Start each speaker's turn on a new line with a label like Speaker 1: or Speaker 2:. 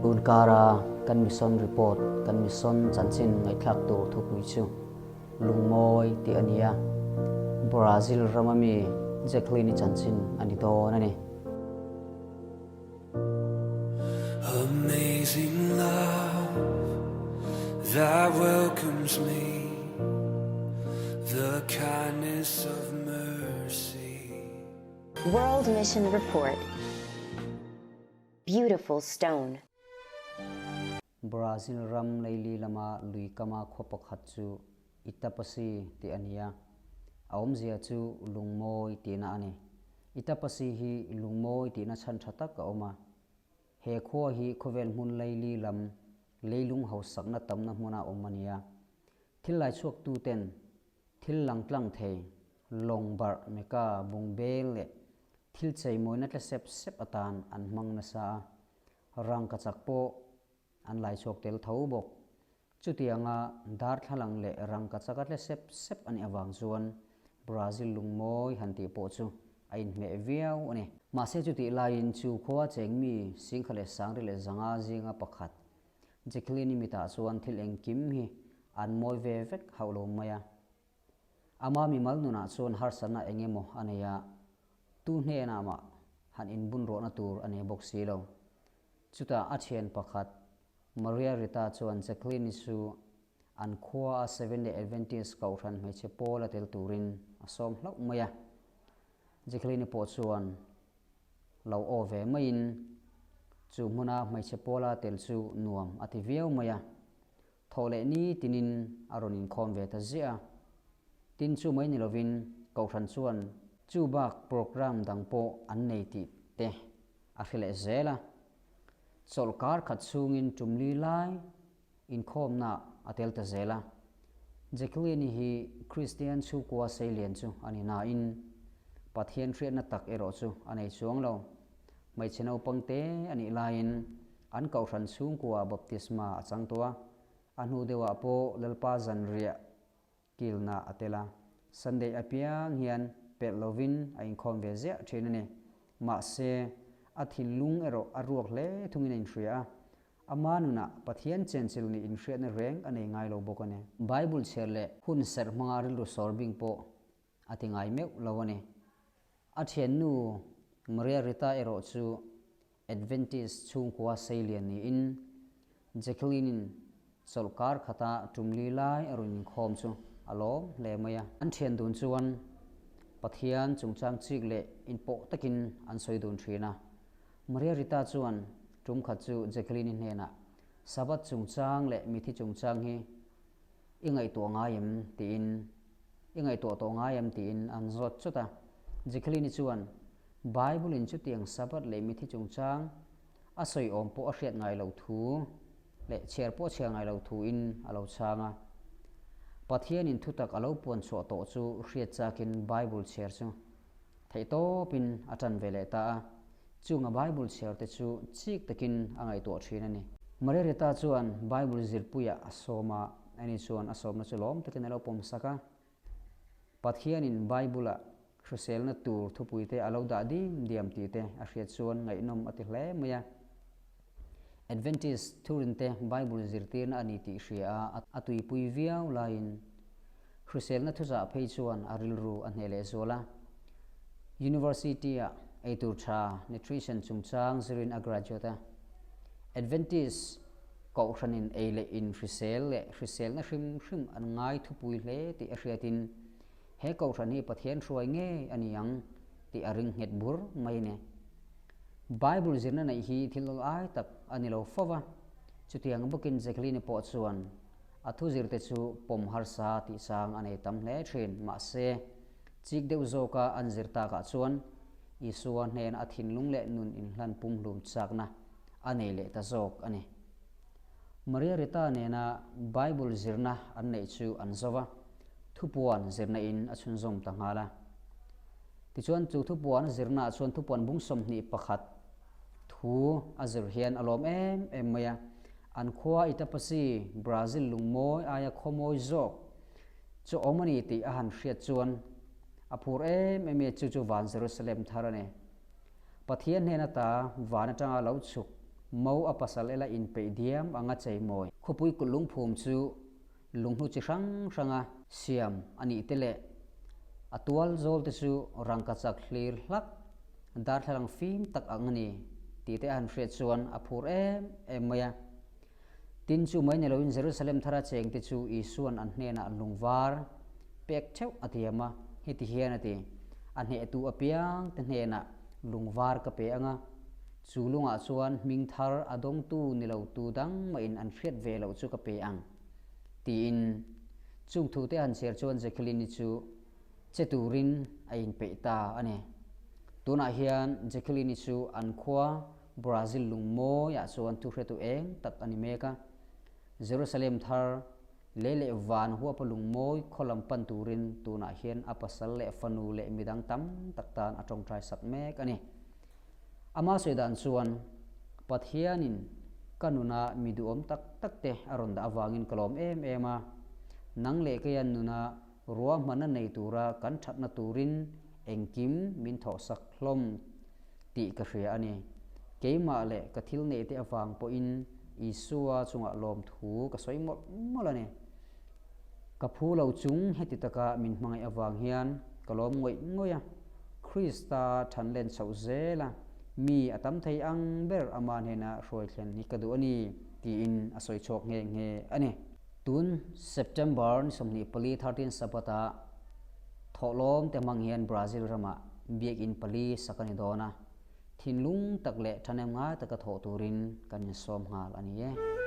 Speaker 1: Tun kara kan mission report, kan mission chanchin ngaihthlak tur thupui chu Lungmawi tih a ni a, Brazil rama mi Jacqueline-i chanchin a ni dawn a ni.
Speaker 2: Amazing love that welcomes me, the kindness of mercy.
Speaker 3: World Mission Report Beautiful Stone.
Speaker 1: Brazil ram leili lama lui kama khaw pakhat chu Itapasi tih a ni a, a awmzia chu lungmawi tihna a ni. Itapasi hi lungmawi tihna chhan tha tak a awm a. He khua hi khawvel hmun leili lam leilung hausakna tamna hmuna awm a ni a. Thil laichhuaktuten thil langtlang thei, lawng barh, meka, bungbel leh thil cheimawina tle sep sep atan an hmang nasa a. Rangkachak pawh an laichhuak tel tho bawk. Chutianga darthlalang leh rangkachak a tle sep sep a nih avang chuan Brazil lungmawi han tih pawh chu a inhmeh viau a ni. Mahse chutih laiin chu khua cheng mi Singkha leh Sangri leh Zanga zinga pakhat Jacqueline-i mitah chuan thil engkim hi an mawi ve vek hauh lo mai a. Ama mimal nunah chuan harsatna eng emaw a nei a, tu hnenah mah han inbun rawhna tur a nei bawk si lo. Chutah a thian pakhat Maria Rita chuan Jacqueline-i chu an khua a Seventh Day Adventist kohhran hmeichhe pawl a tel turin a sawm hlauh mai a. Jacqueline-i pawh chuan lo aw ve maiin chu hmuna hmeichhe pawla tel chu nuam a ti viau mai a. Thawh leh ni tinin a rawn inkhawm ve ta ziah a. Tin chu mai ni lovin kohhran chuan chu bak programme dang pawh an nei tih te a hre leh zel a. Chawlhkar khat chhungin tumli lai inkhawmna a tel ta zel a. Jacqueline-i hi Kristian chhungkua seilian chu a ni nain Pathian hriatna tak erawh chu a nei chuang lo. Hmeichhe naupangte a nih laiin an kohhran chhungkua baptisma a chang tawh a, a hnu deuhah pawh Lalpa zanriah kilna a tel a, Sunday apiang hian pelh lovin a inkhawm ve ziah thin a ni. Mahse, a thinlung erawh a ruak hle thungin a inhria a, ama nunah Pathian chenchil nih inhriatna reng a nei ngai lo bawk a ni. Bible chhiar leh hun serh hmanga rilru sawr bing pawh a ti ngai meuh lo a ni. A thiannu Maria Rita erawh chu Adventist chhungkua seilian niin Jacqueline-in chawlhkar khata tumli lai a rawn inkhawm chu a lawm hle mai a. An thian dun chuan Pathian chungchang chik leh inpawh takin an sawi dun thin a. Maria Rita chuan tum khat chu Jacqueline-i hnenah, Sabbath chungchang leh mithi chungchang hi i ngaihtuah ngai em? tiin I ngaihtuah tawh ngai em? tiin an zawt chawt a. Jacqueline-i chuan Bible-in chutiang Sabbath leh mithi chungchang a sawi awm pawh a hriat ngai lo thu leh chhiar pawh a chhiar ngai lo thuin a lo chhang a. Pathianin thutak a lo puan chhuah tawh chu hriat chakin Bible chhiar chu theihtawpin a tan ve leh ta a. Chunga Bible chhiar te chu chik takin a ngaihtuah thin a ni. Maria Rita chuan Bible zirpuiah a sawm a, ani chuan a sawmna chu lawm takin a lo pawm sak a. Pathianin Bible-ah hriselna tur thupuite a lo dah dim diam tih te a hriat chuan ngaihnawm a ti hle mai a. Adventist thurinte Bible zirtirna a ni tih hria a, a tuipui viau laiin hriselna thuzah phei chuan a rilru a hneh leh zual a. University-ah eitur tha nutrition chungchang zirin a graduate a. Adventist Kohhranin ei leh in hrisel leh hriselna hrim hrim an ngai thupui hle tih a hriatin he kohhran hi Pathian hruai ngei a ni ang tih a ring nghet bur mai a ni. Bible zirna neih hi thil awl ai tak a ni lo fo va, chutiang bawkin Jacqueline-i pawh chuan a thu zirte chu pawm harsa tih chang a nei tam hle thin. Mahse, chik deuh zawka an zir takah chuan Isua hnena a thinlung leh nun inhlan pumhlum chakna a nei leh ta zawk a ni. Maria Rita nena Bible zirna an neih chu an zo va, thupuan zirna in a chhunzawm ta nghal a. Tichuan chu thupuan zirnaah chuan thupuan bung 21 thu a zir hian a lawm em em mai a. An khua Itapasi, Brazil lungmawi aia khawmawi zawk chu awm a ni tih a han hriat chuan a phur em em e, chu chu van Jerusalem thar a ni. Pathian hnen ata van atanga lo chhuk Mo a pasal ela inpeih diam anga cheimawi. Khawpui kut lungphum chu lunghnu chi hrang hranga siam a nih te leh a tual zawl te chu rangkachak hlir hlak darthlalang fim tak ang a ni tih te a han hriat chuan a phur em em mai a. Tin chu mai ni loin Jerusalem thara cheng te chu Isua'n an hnenah lungvar pek theuh a tiam a, heti hian a ti, A hnehtu apiang te hnenah lungvar ka pe ang a, chu lungah chuan hming thar a dawngtu ni lo tu dang mahin an hriat ve loh chu ka pe ang, tiin. Chung thute han chhiar chuan Jacqueline-i chu che turin a inpeih ta a ni. Tunah hian Jacqueline-i chu an khua Brazil lungmawiah chuan thuhretu eng tak a ni mek a. Jerusalem thar, lei leh van huapa lungmawi khaw lam pan turin tunah hian a pasal leh fanu leh midang tam tak tan a tawngtai sak mek a ni. Ama sawi dan chuan, Pathianin ka nuna mi duhawm tak tak te a rawn dah avangin ka lawm em em a. Nang leh keian nuna ruahmanna nei tura kan thatna turin engkim min thawhsak hlawm tih ka hria a ni. Keimah leh ka thil neihte avang pawhin Isua chungah lawmthu ka sawi mawlh mawlh a ni. Ka phu lo chung heti taka min hmangaih avang hian ka lawm ngawih ngawih a. Krista thanlen chhoh zel a, mi a tam thei ang ber ama hnena hruai thlen hi ka duh a ni, tiin a sawi chhuak nghe nghe a ni. Tun September ni 24 13 Sabbath-ah Thawhlawm te hmang hian Brazil ramah biakinn pali sak a ni dawn a, thinlung tak leh thahnem ngai taka thawh turin kan insawm nghal a ni e.